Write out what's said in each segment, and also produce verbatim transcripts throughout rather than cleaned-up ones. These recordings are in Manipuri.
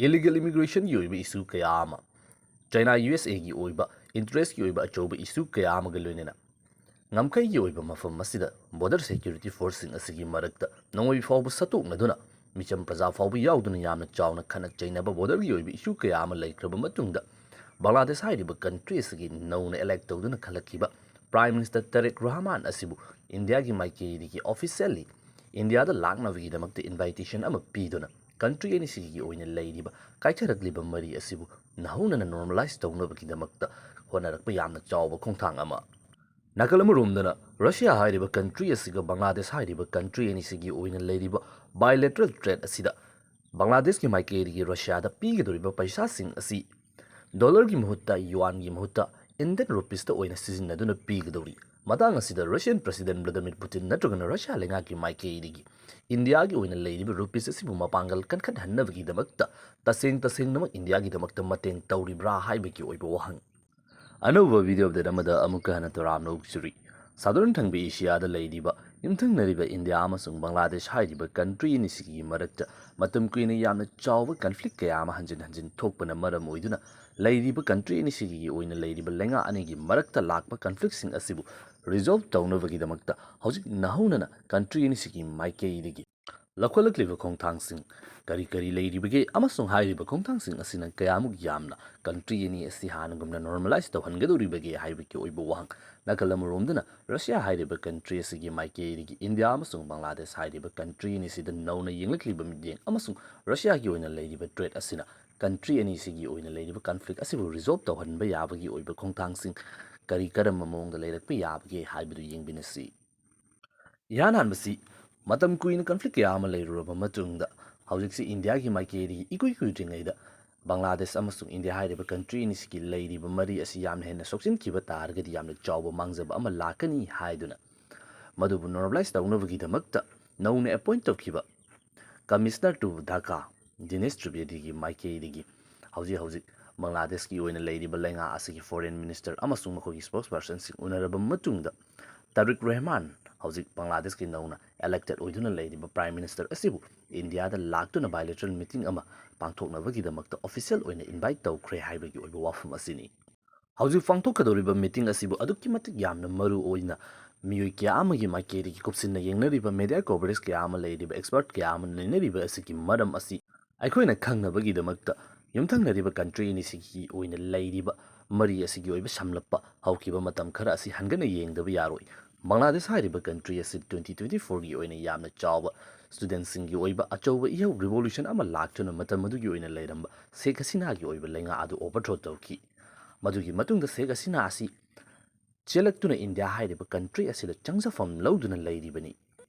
ꯏꯂꯤꯒꯦꯜ ꯏꯃꯤꯒ꯭ꯔꯦꯁꯟꯒꯤ ꯑꯣꯏꯕ ꯏꯁꯨ ꯀꯌꯥ ꯑꯃ, ꯆꯥꯏꯅꯥ ꯌꯨ ꯑꯦꯁ ꯑꯦꯒꯤ ꯑꯣꯏꯕ ꯏꯟꯇꯔꯦꯁꯀꯤ ꯑꯣꯏꯕ ꯑꯆꯧꯕ ꯏꯁꯨ ꯀꯌꯥ ꯑꯃꯒ ꯂꯣꯏꯅꯅ ꯉꯝꯈꯩꯒꯤ ꯑꯣꯏꯕ ꯃꯐꯝ ꯑꯁꯤꯗ ꯕꯣꯔꯗꯔ ꯁꯦꯀ꯭ꯌꯨꯔꯤꯇꯤ ꯐꯣꯔꯁꯁꯤꯡ ꯑꯁꯤꯒꯤ ꯃꯔꯛꯇ ꯅꯣꯡꯃꯩ ꯐꯥꯎꯕ ꯁꯠꯇꯣꯛꯅꯗꯨꯅ, ꯃꯤꯆꯝ ꯄ꯭ꯔꯖꯥ ꯐꯥꯎꯕ ꯌꯥꯎꯗꯨꯅ ꯌꯥꯝꯅ ꯆꯥꯎꯅ ꯈꯠꯅ ꯆꯩꯅꯕ ꯕꯣꯔꯗꯔꯒꯤ ꯑꯣꯏꯕ ꯏꯁꯨ ꯀꯌꯥ ꯑꯃ ꯂꯩꯈ꯭ꯔꯕ ꯃꯇꯨꯡꯗ, ꯕꯪꯒ꯭ꯂꯥꯗꯦꯁ ꯍꯥꯏꯔꯤꯕ ꯀꯟꯇ꯭ꯔꯤ ꯑꯁꯤꯒꯤ ꯅꯧꯅ ꯏꯂꯦꯛ ꯇꯧꯗꯨꯅ ꯈꯜꯂꯛꯈꯤꯕ ꯄ꯭ꯔꯥꯏꯝ ꯃꯤꯅꯤꯁꯇꯔ ꯇꯔꯦꯛ ꯔꯍꯃꯥꯟ ꯑꯁꯤꯕꯨ ꯏꯟꯗꯤꯌꯥꯒꯤ ꯃꯥꯏꯀꯩꯗꯒꯤ ꯑꯣꯐꯤꯁꯤꯌꯦꯜꯂꯤ ꯏꯟꯗꯤꯌꯥꯗ ꯂꯥꯛꯅꯕꯒꯤꯗꯃꯛꯇ ꯏꯟꯚꯥꯏꯇꯦꯁꯟ ꯑꯃ ꯄꯤꯗꯨꯅ, ꯀꯟꯇ꯭ꯔꯤ ꯑꯅꯤꯁꯤꯒꯤ ꯑꯣꯏꯅ ꯂꯩꯔꯤꯕ ꯀꯥꯏꯊꯔꯛꯂꯤꯕ ꯃꯔꯤ ꯑꯁꯤꯕꯨ ꯅꯧꯍꯧꯅꯅ ꯅꯣꯔꯃꯦꯂꯥꯏꯁ ꯇꯧꯅꯕꯒꯤꯗꯃꯛꯇ ꯍꯣꯠꯅꯔꯛꯄ ꯌꯥꯝꯅ ꯆꯥꯎꯕ ꯈꯣꯡꯊꯥꯡ ꯑꯃ꯫ ꯅꯥꯀꯜ ꯑꯃꯔꯣꯝꯗꯅ, ꯔꯁꯤꯌꯥ ꯍꯥꯏꯔꯤꯕ ꯀꯟꯇ꯭ꯔꯤ ꯑꯁꯤꯒ ꯕꯪꯒ꯭ꯂꯥꯗꯦꯁ ꯍꯥꯏꯔꯤꯕ ꯀꯟꯇ꯭ꯔꯤ ꯑꯅꯤꯁꯤꯒꯤ ꯑꯣꯏꯅ ꯂꯩꯔꯤꯕ ꯕꯥꯏꯂꯦꯇꯔꯦꯜ ꯇ꯭ꯔꯦꯗ ꯑꯁꯤꯗ ꯕꯪꯒ꯭ꯂꯥꯗꯦꯁꯀꯤ ꯃꯥꯏꯀꯩꯗꯒꯤ ꯔꯁꯤꯌꯥꯗ ꯄꯤꯒꯗꯧꯔꯤꯕ ꯄꯩꯁꯥꯁꯤꯡ ꯑꯁꯤ ꯗꯣꯂꯔꯒꯤ ꯃꯍꯨꯠꯇ, ꯌꯨꯑꯥꯟꯒꯤ ꯃꯍꯨꯠꯇ ꯏꯟꯗꯤꯌꯟ ꯔꯨꯄꯤꯁꯇ ꯑꯣꯏꯅ ꯁꯤꯖꯤꯟꯅꯗꯨꯅ ꯄꯤꯒꯗꯧꯔꯤ꯫ ꯃꯇꯥꯡ ꯑꯁꯤꯗ ꯔꯁꯤꯌꯟ ꯄ꯭ꯔꯁꯤꯗꯦꯟ ꯚ꯭ꯂꯥꯗꯤꯃꯤꯔ ꯄꯨꯇꯤꯟ ꯅꯠꯇ꯭ꯔꯒꯅ ꯔꯁꯤꯌꯥ ꯂꯩꯉꯥꯛꯀꯤ ꯃꯥꯏꯀꯩꯗꯒꯤ ꯏꯟꯗꯤꯌꯥꯒꯤ ꯑꯣꯏꯅ ꯂꯩꯔꯤꯕ ꯔꯨꯄꯤꯁ ꯑꯁꯤꯕꯨ ꯃꯄꯥꯡꯒꯜ ꯀꯟꯈꯠꯍꯟꯅꯕꯒꯤꯗꯃꯛꯇ ꯇꯁꯦꯡ ꯇꯁꯦꯡꯅꯃꯛ ꯏꯟꯗꯤꯌꯥꯒꯤꯗꯃꯛꯇ ꯃꯇꯦꯡ ꯇꯧꯔꯤꯕ꯭ꯔꯥ ꯍꯥꯏꯕꯒꯤ ꯑꯣꯏꯕ ꯋꯥꯍꯪ꯫ ꯑꯅꯧꯕ ꯚꯤꯗꯤꯑꯣ ꯑꯞꯗꯦꯠ ꯑꯃꯗ ꯑꯃꯨꯛꯀ ꯍꯟꯅ ꯇꯔꯥꯝꯅ ꯑꯣꯛꯆꯔꯤ꯫ ꯁꯥꯗꯔꯟ ꯊꯪꯕ ꯑꯦꯁꯤꯌꯥꯗ ꯂꯩꯔꯤꯕ ꯌꯨꯝꯊꯪꯅꯔꯤꯕ ꯏꯟꯗꯤꯌꯥ ꯑꯃꯁꯨꯡ ꯕꯪꯒ꯭ꯂꯥꯗꯦꯁ ꯍꯥꯏꯔꯤꯕ ꯀꯟꯇ꯭ꯔꯤ ꯑꯅꯤꯁꯤꯒꯤ ꯃꯔꯛꯇ ꯃꯇꯝ ꯀꯨꯏꯅ ꯌꯥꯝꯅ ꯆꯥꯎꯕ ꯀꯟꯐ꯭ꯂꯤꯛ ꯀꯌꯥ ꯑꯃ ꯍꯟꯖꯤꯟ ꯍꯟꯖꯤꯟ ꯊꯣꯛꯄꯅ ꯃꯔꯝ ꯑꯣꯏꯗꯨꯅ, ꯂꯩꯔꯤꯕ ꯀꯟꯇ꯭ꯔꯤ ꯑꯅꯤꯁꯤꯒꯤ ꯑꯣꯏꯅ ꯂꯩꯔꯤꯕ ꯂꯩꯉꯥꯛ ꯑꯅꯤꯒꯤ ꯃꯔꯛꯇ ꯂꯥꯛꯄ ꯀꯟꯐ꯭ꯂꯤꯛꯁꯤꯡ ꯑꯁꯤꯕꯨ ꯔꯤꯖꯣꯜꯕ ꯇꯧꯅꯕꯒꯤꯗꯃꯛꯇ ꯍꯧꯖꯤꯛ ꯅꯧꯍꯧꯅꯅ ꯀꯟꯇ꯭ꯔꯤ ꯑꯅꯤꯁꯤꯒꯤ ꯃꯥꯏꯀꯩꯗꯒꯤ ꯂꯧꯈꯠꯂꯛꯂꯤꯕ ꯈꯣꯡꯊꯥꯡꯁꯤꯡ ꯀꯔꯤ ꯀꯔꯤ ꯂꯩꯔꯤꯕꯒꯦ ꯑꯃꯁꯨꯡ ꯍꯥꯏꯔꯤꯕ ꯈꯣꯡꯊꯥꯡꯁꯤꯡ ꯑꯁꯤꯅ ꯀꯌꯥꯃꯨꯛ ꯌꯥꯝꯅ ꯀꯟꯇ꯭ꯔꯤ ꯑꯅꯤ ꯑꯁꯤ ꯍꯥꯟꯅꯒꯨꯝꯅ ꯅꯣꯔꯃꯦꯂꯥꯏꯁ ꯇꯧꯍꯟꯒꯗꯧꯔꯤꯕꯒꯦ ꯍꯥꯏꯕꯒꯤ ꯑꯣꯏꯕ ꯋꯥꯍꯪ꯫ ꯅꯥꯀꯜ ꯑꯃꯔꯣꯝꯗꯅ, ꯔꯁꯤꯌꯥ ꯍꯥꯏꯔꯤꯕ ꯀꯟꯇ꯭ꯔꯤ ꯑꯁꯤꯒꯤ ꯃꯥꯏꯀꯩꯗꯒꯤ ꯏꯟꯗꯤꯌꯥ ꯑꯃꯁꯨꯡ ꯕꯪꯒ꯭ꯂꯥꯗꯦꯁ ꯍꯥꯏꯔꯤꯕ ꯀꯟꯇ꯭ꯔꯤ ꯑꯅꯤꯁꯤꯗ ꯅꯧꯅ ꯌꯦꯡꯂꯛꯂꯤꯕ ꯃꯤꯠꯌꯦꯡ ꯑꯃꯁꯨꯡ ꯔꯁꯤꯌꯥꯒꯤ ꯑꯣꯏꯅ ꯂꯩꯔꯤꯕ ꯇ꯭ꯔꯦꯗ ꯑꯁꯤꯅ ꯀꯟꯇ꯭ꯔꯤ ꯑꯅꯤꯁꯤꯒꯤ ꯑꯣꯏꯅ ꯂꯩꯔꯤꯕ ꯀꯟꯐ꯭ꯂꯤꯛ ꯑꯁꯤꯕꯨ ꯔꯤꯖꯣꯜꯕ ꯇꯧꯍꯟꯕ ꯌꯥꯕꯒꯤ ꯑꯣꯏꯕ ꯈꯣꯡꯊꯥꯡꯁꯤꯡ ꯀꯔꯤ ꯀꯔꯝꯕ ꯃꯑꯣꯡꯗ ꯂꯩꯔꯛꯄ ꯌꯥꯕꯒꯦ ꯍꯥꯏꯕꯗꯨ ꯌꯦꯡꯃꯤꯟꯅꯁꯤ꯫ ꯏꯍꯥꯟ ꯍꯥꯟꯕꯁꯤ, ꯃꯇꯝ ꯀꯨꯏꯅ ꯀꯟꯐ꯭ꯂꯤꯛ ꯀꯌꯥ ꯑꯃ ꯂꯩꯔꯨꯔꯕ ꯃꯇꯨꯡꯗ, ꯍꯧꯖꯤꯛꯁꯤ ꯏꯟꯗꯤꯌꯥꯒꯤ ꯃꯥꯏꯀꯩꯗꯒꯤ ꯏꯀꯨꯏ ꯀꯨꯏꯗ꯭ꯔꯤꯉꯩꯗ ꯕꯪꯒ꯭ꯂꯥꯗꯦꯁ ꯑꯃꯁꯨꯡ ꯏꯟꯗꯤꯌꯥ ꯍꯥꯏꯔꯤꯕ ꯀꯟꯇ꯭ꯔꯤ ꯑꯅꯤꯁꯤꯒꯤ ꯂꯩꯔꯤꯕ ꯃꯔꯤ ꯑꯁꯤ ꯌꯥꯝꯅ ꯍꯦꯟꯅ ꯁꯣꯛꯆꯤꯟꯈꯤꯕ ꯇꯥꯔꯒꯗꯤ ꯌꯥꯝꯅ ꯆꯥꯎꯕ ꯃꯥꯡꯖꯕ ꯑꯃ ꯂꯥꯛꯀꯅꯤ ꯍꯥꯏꯗꯨꯅ, ꯃꯗꯨꯕꯨ ꯅꯣꯔꯃꯦꯂꯥꯏꯁ ꯇꯧꯅꯕꯒꯤꯗꯃꯛꯇ ꯅꯧꯅ ꯑꯦꯄꯣꯏꯟꯠ ꯇꯧꯈꯤꯕ ꯀꯃꯤꯁꯅꯔ ꯇꯨ ꯙꯥꯀꯥ, ꯗꯤꯅꯦꯁ ꯇ꯭ꯔꯤꯄꯦꯗꯤꯒꯤ ꯃꯥꯏꯀꯩꯗꯒꯤ ꯍꯧꯖꯤꯛ ꯍꯧꯖꯤꯛ ꯕꯪꯒ꯭ꯂꯥꯗꯦꯁꯀꯤ ꯑꯣꯏꯅ ꯂꯩꯔꯤꯕ ꯂꯩꯉꯥꯛ ꯑꯁꯤꯒꯤ ꯐꯣꯔꯦꯟ ꯃꯤꯅꯤꯁꯇꯔ ꯑꯃꯁꯨꯡ ꯃꯈꯣꯏꯒꯤ ꯁ꯭ꯄꯣꯛꯁ ꯄꯔꯁꯟꯁꯤꯡ ꯎꯅꯔꯕ ꯃꯇꯨꯡꯗ, ꯇꯥꯔꯤꯛ ꯔꯦꯍꯃꯥꯟ, ꯍꯧꯖꯤꯛ ꯕꯪꯒ꯭ꯂꯥꯗꯦꯁꯀꯤ ꯅꯧꯅ elected ꯑꯣꯏꯗꯨꯅ ꯂꯩꯔꯤꯕ Prime Minister ꯑꯁꯤꯕꯨ ꯏꯟꯗꯤꯌꯥꯗ ꯂꯥꯛꯇꯨꯅ bilateral meeting ꯑꯃ ꯄꯥꯡꯊꯣꯛꯅꯕꯒꯤꯗꯃꯛꯇ official ꯑꯣꯏꯅ invite ꯇꯧꯈ꯭ꯔꯦ ꯍꯥꯏꯕꯒꯤ ꯑꯣꯏꯕ ꯋꯥꯐꯝ ꯑꯁꯤꯅꯤ꯫ ꯍꯧꯖꯤꯛ ꯄꯥꯡꯊꯣꯛꯀꯗꯧꯔꯤꯕ meeting ꯑꯁꯤꯕꯨ ꯑꯗꯨꯛꯀꯤ ꯃꯇꯤꯛ ꯌꯥꯝꯅ ꯃꯔꯨ ꯑꯣꯏꯅ ꯃꯤꯑꯣꯏ ꯀꯌꯥ ꯑꯃꯒꯤ ꯃꯥꯏꯀꯩꯗꯒꯤ ꯀꯨꯞꯁꯤꯟꯅ ꯌꯦꯡꯅꯔꯤꯕ, media coverage ꯀꯌꯥ ꯑꯃ ꯂꯩꯔꯤꯕ, expert ꯀꯌꯥ ꯑꯃꯅ ꯅꯩꯅꯔꯤꯕ ꯑꯁꯤꯒꯤ ꯃꯔꯝ ꯑꯁꯤ ꯑꯩꯈꯣꯏꯅ ꯈꯪꯅꯕꯒꯤꯗꯃꯛꯇ, ꯌꯨꯝꯊꯪꯅꯔꯤꯕ country ꯑꯅꯤꯁꯤꯒꯤ ꯑꯣꯏꯅ ꯂꯩꯔꯤꯕ ꯃꯔꯤ ꯑꯁꯤꯒꯤ ꯑꯣꯏꯕ ꯁꯝꯂꯞꯄ ꯍꯧꯈꯤꯕ ꯃꯇꯝ ꯈꯔ ꯑꯁꯤ ꯍꯟꯒꯠꯅ ꯌꯦꯡꯗꯕ ꯌꯥꯔꯣꯏ꯫ ꯕꯪꯒ꯭ꯂꯥꯗꯦꯁ ꯍꯥꯏꯔꯤꯕ country ꯑꯁꯤ twenty twenty fourꯒꯤ ꯑꯣꯏꯅ ꯌꯥꯝꯅ ꯆꯥꯎꯕ studentꯁꯤꯡꯒꯤ ꯑꯣꯏꯕ ꯑꯆꯧꯕ ꯏꯍꯧ revolution ꯑꯃ ꯂꯥꯛꯇꯨꯅ ꯃꯇꯝ ꯑꯗꯨꯒꯤ ꯑꯣꯏꯅ ꯂꯩꯔꯝꯕ ꯁꯦꯈ ꯍꯁꯤꯅꯥꯒꯤ ꯑꯣꯏꯕ ꯂꯩꯉꯥꯛ ꯑꯗꯨ overthrow ꯇꯧꯈꯤ꯫ ꯃꯗꯨꯒꯤ ꯃꯇꯨꯡꯗ ꯁꯦꯈ ꯍꯁꯤꯅꯥ ꯑꯁꯤ ꯆꯦꯜꯂꯛꯇꯨꯅ ꯏꯟꯗꯤꯌꯥ ꯍꯥꯏꯔꯤꯕ country ꯑꯁꯤꯗ ꯆꯪꯖꯐꯝ ꯂꯧꯗꯨꯅ ꯂꯩꯔꯤꯕꯅꯤ꯫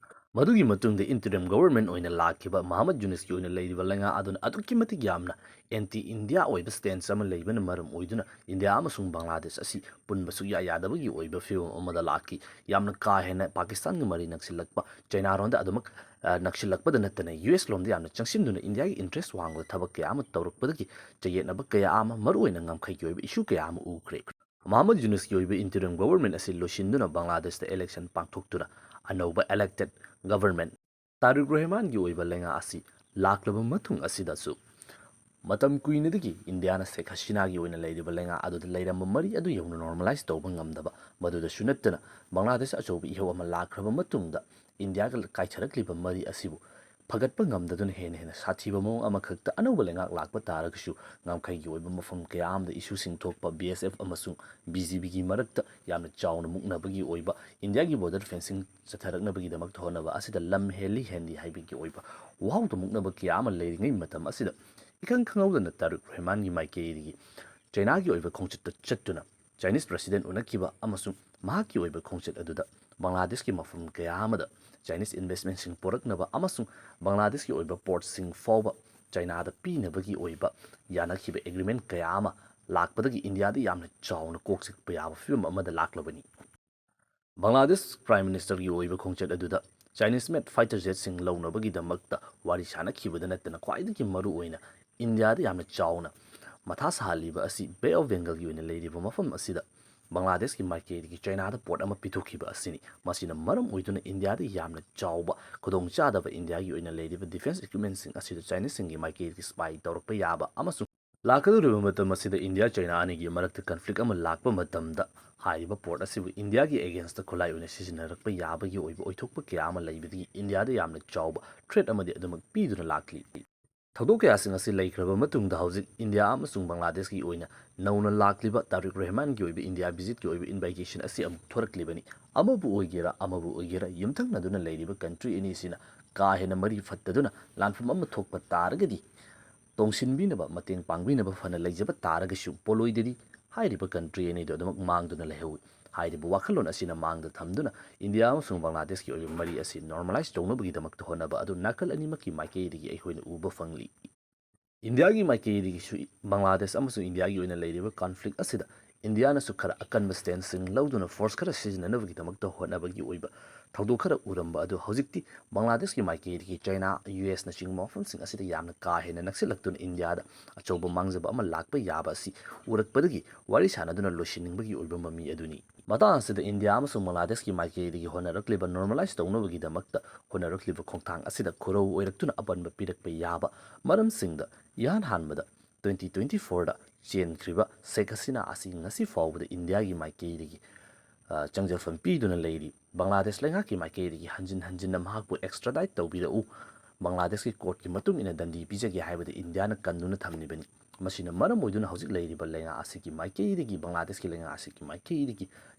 ꯃꯗꯨꯒꯤ ꯃꯇꯨꯡꯗ interim government ꯑꯣꯏꯅ ꯂꯥꯛꯈꯤꯕ ꯃꯍꯃꯗ ꯌꯨꯅꯁꯀꯤ ꯑꯣꯏꯅ ꯂꯩꯔꯤꯕ ꯂꯩꯉꯥꯛ ꯑꯗꯨꯅ ꯑꯗꯨꯛꯀꯤ ꯃꯇꯤꯛ ꯌꯥꯝꯅ anti India ꯑꯣꯏꯕ stance ꯑꯃ ꯂꯩꯕꯅ ꯃꯔꯝ ꯑꯣꯏꯗꯨꯅ ꯏꯟꯗꯤꯌꯥ ꯑꯃꯁꯨꯡ ꯕꯪꯒ꯭ꯂꯥꯗꯦꯁ ꯑꯁꯤ ꯄꯨꯟꯕ ꯁꯨꯛꯌꯥ ꯌꯥꯗꯕꯒꯤ ꯑꯣꯏꯕ ꯐꯤꯕꯝ ꯑꯃꯗ ꯂꯥꯛꯈꯤ꯫ ꯌꯥꯝꯅ ꯀꯥ ꯍꯦꯟꯅ ꯄꯥꯀꯤꯁꯇꯥꯟꯒ ꯃꯔꯤ ꯅꯛꯁꯤꯜꯂꯛꯄ, ꯆꯩꯅꯥꯔꯣꯝꯗ ꯑꯗꯨꯃꯛ, ꯑ, ꯅꯛꯁꯤꯜꯂꯛꯄꯗ ꯅꯠꯇꯅ ꯌꯨ ꯑꯦꯁ ꯂꯣꯝꯗ ꯌꯥꯝꯅ ꯆꯪꯁꯤꯟꯗꯨꯅ ꯏꯟꯗꯤꯌꯥꯒꯤ interest ꯋꯥꯡꯕꯗ ꯊꯕꯛ ꯀꯌꯥ ꯑꯃ ꯇꯧꯔꯛꯄꯗꯒꯤ ꯆꯌꯦꯠꯅꯕ ꯀꯌꯥ ꯑꯃ, ꯃꯔꯨꯑꯣꯏꯅ ꯉꯝꯈꯩꯒꯤ ꯑꯣꯏꯕ issue ꯀꯌꯥ ꯑꯃ ꯎꯈ꯭ꯔꯦ꯫ ꯃꯍꯃꯗ ꯌꯨꯅꯁꯀꯤ ꯑꯣꯏꯕ interim government ꯑꯁꯤ ꯂꯣꯏꯁꯤꯟꯗꯨꯅ ꯕꯪꯒ꯭ꯂꯥꯗꯦꯁꯇ election ꯄꯥꯡꯊꯣꯛꯇꯨꯅ ꯑꯅꯧꯕ elected government ꯇꯥꯔꯤꯛ ꯔꯣꯍꯃꯥꯟꯒꯤ ꯑꯣꯏꯕ ꯂꯩꯉꯥꯛ ꯑꯁꯤ ꯂꯥꯛꯂꯕ ꯃꯇꯨꯡ ꯑꯁꯤꯗꯁꯨ ꯃꯇꯝ ꯀꯨꯏꯅꯗꯒꯤ ꯏꯟꯗꯤꯌꯥꯅ ꯁꯦꯈ ꯍꯁꯤꯅꯥꯒꯤ ꯑꯣꯏꯅ ꯂꯩꯔꯤꯕ ꯂꯩꯉꯥꯛ ꯑꯗꯨꯗ ꯂꯩꯔꯝꯕ ꯃꯔꯤ ꯑꯗꯨ ꯌꯧꯅ normalize ꯇꯧꯕ ꯉꯝꯗꯕ, ꯃꯗꯨꯗꯁꯨ ꯅꯠꯇꯅ ꯕꯪꯒ꯭ꯂꯥꯗꯦꯁ ꯑꯆꯧꯕ ꯏꯍꯧ ꯑꯃ ꯂꯥꯛꯈ꯭ꯔꯕ ꯃꯇꯨꯡꯗ ꯏꯟꯗꯤꯌꯥꯒ ꯀꯥꯏꯊꯔꯛꯂꯤꯕ ꯃꯔꯤ ꯑꯁꯤꯕꯨ ꯐꯒꯠꯄ ꯉꯝꯗꯗꯨꯅ ꯍꯦꯟꯅ ꯍꯦꯟꯅ ꯁꯥꯊꯤꯕ ꯃꯑꯣꯡ ꯑꯃꯈꯛꯇ ꯑꯅꯧꯕ ꯂꯩꯉꯥꯛ ꯂꯥꯛꯄ ꯇꯥꯔꯒꯁꯨ ꯉꯝꯈꯩꯒꯤ ꯑꯣꯏꯕ ꯃꯐꯝ ꯀꯌꯥ ꯑꯃꯗ issueꯁꯤꯡ ꯊꯣꯛꯄ, ꯕꯤ ꯑꯦꯁ ꯑꯦꯐ ꯑꯃꯁꯨꯡ ꯕꯤ ꯖꯤ ꯕꯤꯒꯤ ꯃꯔꯛꯇ ꯌꯥꯝꯅ ꯆꯥꯎꯅ ꯃꯨꯛꯅꯕꯒꯤ ꯑꯣꯏꯕ, ꯏꯟꯗꯤꯌꯥꯒꯤ border fencing ꯆꯠꯊꯔꯛꯅꯕꯒꯤꯗꯃꯛꯇ ꯍꯣꯠꯅꯕ ꯑꯁꯤꯗ ꯂꯝ ꯍꯦꯜꯂꯤ ꯍꯦꯟꯗꯦ ꯍꯥꯏꯕꯒꯤ ꯑꯣꯏꯕ ꯋꯥꯍꯧꯗ ꯃꯨꯛꯅꯕ ꯀꯌꯥ ꯑꯃ ꯂꯩꯔꯤꯉꯩ ꯃꯇꯝ ꯑꯁꯤꯗ ꯏꯈꯪ ꯈꯪꯍꯧꯗꯅ ꯇꯥꯔꯤꯛ ꯔꯍꯃꯥꯟꯒꯤ ꯃꯥꯏꯀꯩꯗꯒꯤ ꯆꯩꯅꯥꯒꯤ ꯑꯣꯏꯕ ꯈꯣꯡꯆꯠꯇ ꯆꯠꯇꯨꯅ Chinese president ꯎꯅꯈꯤꯕ ꯑꯃꯁꯨꯡ ꯃꯍꯥꯛꯀꯤ ꯑꯣꯏꯕ ꯈꯣꯡꯆꯠ ꯑꯗꯨꯗ ꯕꯪꯒ꯭ꯂꯥꯗꯦꯁꯀꯤ ꯃꯐꯝ ꯀꯌꯥ ꯑꯃꯗ Chinese investmentꯁꯤꯡ ꯄꯨꯔꯛꯅꯕ ꯑꯃꯁꯨꯡ ꯕꯪꯒ꯭ꯂꯥꯗꯦꯁꯀꯤ ꯑꯣꯏꯕ portꯁꯤꯡ ꯐꯥꯎꯕ ꯆꯩꯅꯥꯗ ꯄꯤꯅꯕꯒꯤ ꯑꯣꯏꯕ ꯌꯥꯅꯈꯤꯕ agreement ꯀꯌꯥ ꯑꯃ ꯂꯥꯛꯄꯗꯒꯤ ꯏꯟꯗꯤꯌꯥꯗ ꯌꯥꯝꯅ ꯆꯥꯎꯅ ꯀꯣꯛ ꯆꯤꯛꯄ ꯌꯥꯕ ꯐꯤꯕꯝ ꯑꯃꯗ ꯂꯥꯛꯂꯕꯅꯤ꯫ ꯕꯪꯒ꯭ꯂꯥꯗꯦꯁ Prime Ministerꯒꯤ ꯑꯣꯏꯕ ꯈꯣꯡꯆꯠ ꯑꯗꯨꯗ Chinese made fighter jetꯁꯤꯡ ꯂꯧꯅꯕꯒꯤꯗꯃꯛꯇ ꯋꯥꯔꯤ ꯁꯥꯅꯈꯤꯕꯗ ꯅꯠꯇꯅ ꯈ꯭ꯋꯥꯏꯗꯒꯤ ꯃꯔꯨ ꯑꯣꯏꯅ ꯏꯟꯗꯤꯌꯥꯗ ꯌꯥꯝꯅ ꯆꯥꯎꯅ ꯃꯊꯥ ꯁꯥꯍꯜꯂꯤꯕ ꯑꯁꯤ Bay of Bengalꯒꯤ ꯑꯣꯏꯅ ꯂꯩꯔꯤꯕ ꯃꯐꯝ ꯑꯁꯤꯗ ꯕꯪꯒ꯭ꯂꯥꯗꯦꯁꯀꯤ ꯃꯥꯏꯀꯩꯗꯒꯤ ꯆꯥꯏꯅꯥꯗ ꯄꯣꯔꯠ ꯑꯃ ꯄꯤꯊꯣꯛꯈꯤꯕ ꯑꯁꯤꯅꯤ꯫ ꯃꯁꯤꯅ ꯃꯔꯝ ꯑꯣꯏꯗꯨꯅ ꯏꯟꯗꯤꯌꯥꯗ ꯌꯥꯝꯅ ꯆꯥꯎꯕ ꯈꯨꯗꯣꯡꯆꯥꯗꯕ, ꯏꯟꯗꯤꯌꯥꯒꯤ ꯑꯣꯏꯅ ꯂꯩꯔꯤꯕ ꯗꯤꯐꯦꯟꯁ ꯏꯀ꯭ꯋꯤꯞꯃꯦꯟꯁꯤꯡ ꯑꯁꯤꯗ ꯆꯥꯏꯅꯤꯁꯁꯤꯡꯒꯤ ꯃꯥꯏꯀꯩꯗꯒꯤ ꯁ꯭ꯄꯥꯏ ꯇꯧꯔꯛꯄ ꯌꯥꯕ ꯑꯃꯁꯨꯡ ꯂꯥꯛꯀꯗꯧꯔꯤꯕ ꯃꯇꯝ ꯑꯁꯤꯗ ꯏꯟꯗꯤꯌꯥ ꯆꯥꯏꯅꯥ ꯑꯅꯤꯒꯤ ꯃꯔꯛꯇ ꯀꯟꯐ꯭ꯂꯤꯛ ꯑꯃ ꯂꯥꯛꯄ ꯃꯇꯝꯗ ꯍꯥꯏꯔꯤꯕ ꯄꯣꯔꯠ ꯑꯁꯤꯕꯨ ꯏꯟꯗꯤꯌꯥꯒꯤ ꯑꯦꯒꯦꯟꯁꯇ ꯈꯨꯠꯂꯥꯏ ꯑꯣꯏꯅ ꯁꯤꯖꯤꯟꯅꯔꯛꯄ ꯌꯥꯕꯒꯤ ꯑꯣꯏꯕ ꯑꯣꯏꯊꯣꯛꯄ ꯀꯌꯥ ꯑꯃ ꯂꯩꯕꯗꯒꯤ ꯏꯟꯗꯤꯌꯥꯗ ꯌꯥꯝꯅ ꯆꯥꯎꯕ ꯊ꯭ꯔꯦꯠ ꯑꯃꯗꯤ ꯑꯗꯨꯃꯛ ꯄꯤꯗꯨꯅ ꯂꯥꯛꯂꯤ꯫ ꯊꯧꯗꯣꯛ ꯀꯌꯥꯁꯤꯡ ꯑꯁꯤ ꯂꯩꯈ꯭ꯔꯕ ꯃꯇꯨꯡꯗ ꯍꯧꯖꯤꯛ ꯏꯟꯗꯤꯌꯥ ꯑꯃꯁꯨꯡ ꯕꯪꯒ꯭ꯂꯥꯗꯦꯁꯀꯤ ꯑꯣꯏꯅ ꯅꯧꯅ ꯂꯥꯛꯂꯤꯕ ꯇꯥꯔꯤꯛ ꯔꯦꯍꯃꯥꯟꯒꯤ ꯑꯣꯏꯕ ꯏꯟꯗꯤꯌꯥ ꯚꯤꯖꯤꯠꯀꯤ ꯑꯣꯏꯕ ꯏꯟꯚꯥꯏꯇꯦꯁꯟ ꯑꯁꯤ ꯑꯃꯨꯛ ꯊꯣꯔꯛꯂꯤꯕꯅꯤ꯫ ꯑꯃꯕꯨ ꯑꯣꯏꯒꯦꯔꯥ ꯑꯃꯕꯨ ꯑꯣꯏꯒꯦꯔꯥ, ꯌꯨꯝꯊꯪꯅꯗꯨꯅ ꯂꯩꯔꯤꯕ ꯀꯟꯇ꯭ꯔꯤ ꯑꯅꯤꯁꯤꯅ ꯀꯥ ꯍꯦꯟꯅ ꯃꯔꯤ ꯐꯠꯇꯗꯨꯅ ꯂꯥꯟꯐꯝ ꯑꯃ ꯊꯣꯛꯄ ꯇꯥꯔꯒꯗꯤ ꯇꯣꯡꯁꯤꯟꯕꯤꯅꯕ, ꯃꯇꯦꯡ ꯄꯥꯡꯕꯤꯅꯕ ꯐꯅ ꯂꯩꯖꯕ ꯇꯥꯔꯒꯁꯨ ꯄꯣꯂꯣꯏꯗꯗꯤ ꯍꯥꯏꯔꯤꯕ ꯀꯟꯇ꯭ꯔꯤ ꯑꯅꯤꯗꯨ ꯑꯗꯨꯃꯛ ꯃꯥꯡꯗꯨꯅ ꯂꯩꯍꯧꯏ꯫ ꯍꯥꯏꯔꯤꯕ ꯋꯥꯈꯜꯂꯣꯟ ꯑꯁꯤꯅ ꯃꯥꯡꯗ ꯊꯝꯗꯨꯅ ꯏꯟꯗꯤꯌꯥ ꯑꯃꯁꯨꯡ ꯕꯪꯒ꯭ꯂꯥꯗꯦꯁꯀꯤ ꯑꯣꯏꯕ ꯃꯔꯤ ꯑꯁꯤ ꯅꯣꯔꯃꯦꯂꯥꯏꯁ ꯇꯧꯅꯕꯒꯤꯗꯃꯛꯇ ꯍꯣꯠꯅꯕ ꯑꯗꯨ ꯅꯥꯀꯜ ꯑꯅꯤꯃꯛꯀꯤ ꯃꯥꯏꯀꯩꯗꯒꯤ ꯑꯩꯈꯣꯏꯅ ꯎꯕ ꯐꯪꯂꯤ꯫ ꯏꯟꯗꯤꯌꯥꯒꯤ ꯃꯥꯏꯀꯩꯗꯒꯤꯁꯨ ꯕꯪꯒ꯭ꯂꯥꯗꯦꯁ ꯑꯃꯁꯨꯡ ꯏꯟꯗꯤꯌꯥꯒꯤ ꯑꯣꯏꯅ ꯂꯩꯔꯤꯕ ꯀꯟꯐ꯭ꯂꯤꯛ ꯑꯁꯤꯗ ꯏꯟꯗꯤꯌꯥꯅꯁꯨ ꯈꯔ ꯑꯀꯟꯕ ꯁ꯭ꯇꯦꯟꯁꯁꯤꯡ ꯂꯧꯗꯨꯅ ꯐꯣꯔꯁ ꯈꯔ ꯁꯤꯖꯤꯟꯅꯅꯕꯒꯤꯗꯃꯛꯇ ꯍꯣꯠꯅꯕꯒꯤ ꯑꯣꯏꯕ ꯊꯧꯗꯣꯛ ꯈꯔ ꯎꯔꯝꯕ ꯑꯗꯨ ꯍꯧꯖꯤꯛꯇꯤ ꯕꯪꯒ꯭ꯂꯥꯗꯦꯁꯀꯤ ꯃꯥꯏꯀꯩꯗꯒꯤ ꯆꯥꯏꯅꯥ, ꯌꯨ ꯑꯦꯁꯅꯆꯤꯡꯕ ꯃꯐꯝꯁꯤꯡ ꯑꯁꯤꯗ ꯌꯥꯝꯅ ꯀꯥ ꯍꯦꯟꯅ ꯅꯛꯁꯤꯜꯂꯛꯇꯨꯅ ꯏꯟꯗꯤꯌꯥꯗ ꯑꯆꯧꯕ ꯃꯥꯡꯖꯕ ꯑꯃ ꯂꯥꯛꯄ ꯌꯥꯕ ꯑꯁꯤ ꯎꯔꯛꯄꯗꯒꯤ ꯋꯥꯔꯤ ꯁꯥꯟꯅꯗꯨꯅ ꯂꯣꯏꯁꯤꯟꯅꯤꯡꯕꯒꯤ ꯑꯣꯏꯕ ꯃꯃꯤ ꯑꯗꯨꯅꯤ꯫ ꯃꯇꯥꯡ ꯑꯁꯤꯗ ꯏꯟꯗꯤꯌꯥ ꯑꯃꯁꯨꯡ ꯕꯪꯒ꯭ꯂꯥꯗꯦꯁꯀꯤ ꯃꯥꯏꯀꯩꯗꯒꯤ ꯍꯣꯠꯅꯔꯛꯂꯤꯕ ꯅꯣꯔꯃꯦꯂꯥꯏꯁ ꯇꯧꯅꯕꯒꯤꯗꯃꯛꯇ ꯍꯣꯠꯅꯔꯛꯂꯤꯕ ꯈꯣꯡꯊꯥꯡ ꯑꯁꯤꯗ ꯈꯨꯔꯧ ꯑꯣꯏꯔꯛꯇꯨꯅ ꯑꯄꯟꯕ ꯄꯤꯔꯛꯄ ꯌꯥꯕ ꯃꯔꯝꯁꯤꯡꯗ ꯏꯍꯥꯟ ꯍꯥꯟꯕꯗ ꯇ꯭ꯋꯦꯟꯇꯤ ꯇ꯭ꯋꯦꯟꯇꯤ ꯐꯣꯔꯗ ꯆꯦꯟꯈ꯭ꯔꯤꯕ ꯁꯦꯈ ꯍꯁꯤꯅꯥ ꯑꯁꯤ ꯉꯁꯤ ꯐꯥꯎꯕꯗ ꯏꯟꯗꯤꯌꯥꯒꯤ ꯃꯥꯏꯀꯩꯗꯒꯤ, ꯑ, ꯆꯪꯖꯐꯝ ꯄꯤꯗꯨꯅ ꯂꯩꯔꯤ꯫ ꯕꯪꯒ꯭ꯂꯥꯗꯦꯁ ꯂꯩꯉꯥꯛꯀꯤ ꯃꯥꯏꯀꯩꯗꯒꯤ ꯍꯟꯖꯤꯟ ꯍꯟꯖꯤꯟꯅ ꯃꯍꯥꯛꯄꯨ ꯑꯦꯛꯁꯇ꯭ꯔꯥꯗꯥꯏꯠ ꯇꯧꯕꯤꯔꯛꯎ, ꯕꯪꯒ꯭ꯂꯥꯗꯦꯁꯀꯤ ꯀꯣꯔꯠꯀꯤ ꯃꯇꯨꯡ ꯏꯟꯅ ꯗꯟꯗꯤ ꯄꯤꯖꯒꯦ ꯍꯥꯏꯕꯗ ꯏꯟꯗꯤꯌꯥꯅ ꯀꯟꯗꯨꯅ ꯊꯝꯂꯤꯕꯅꯤ꯫ ꯃꯁꯤꯅ ꯃꯔꯝ ꯑꯣꯏꯗꯨꯅ ꯍꯧꯖꯤꯛ ꯂꯩꯔꯤꯕ ꯂꯩꯉꯥꯛ ꯑꯁꯤꯒꯤ ꯃꯥꯏꯀꯩꯗꯒꯤ, ꯕꯪꯒ꯭ꯂꯥꯗꯦꯁꯀꯤ ꯂꯩꯉꯥꯛ ꯑꯁꯤꯒꯤ ꯃꯥꯏꯀꯩꯗꯒꯤ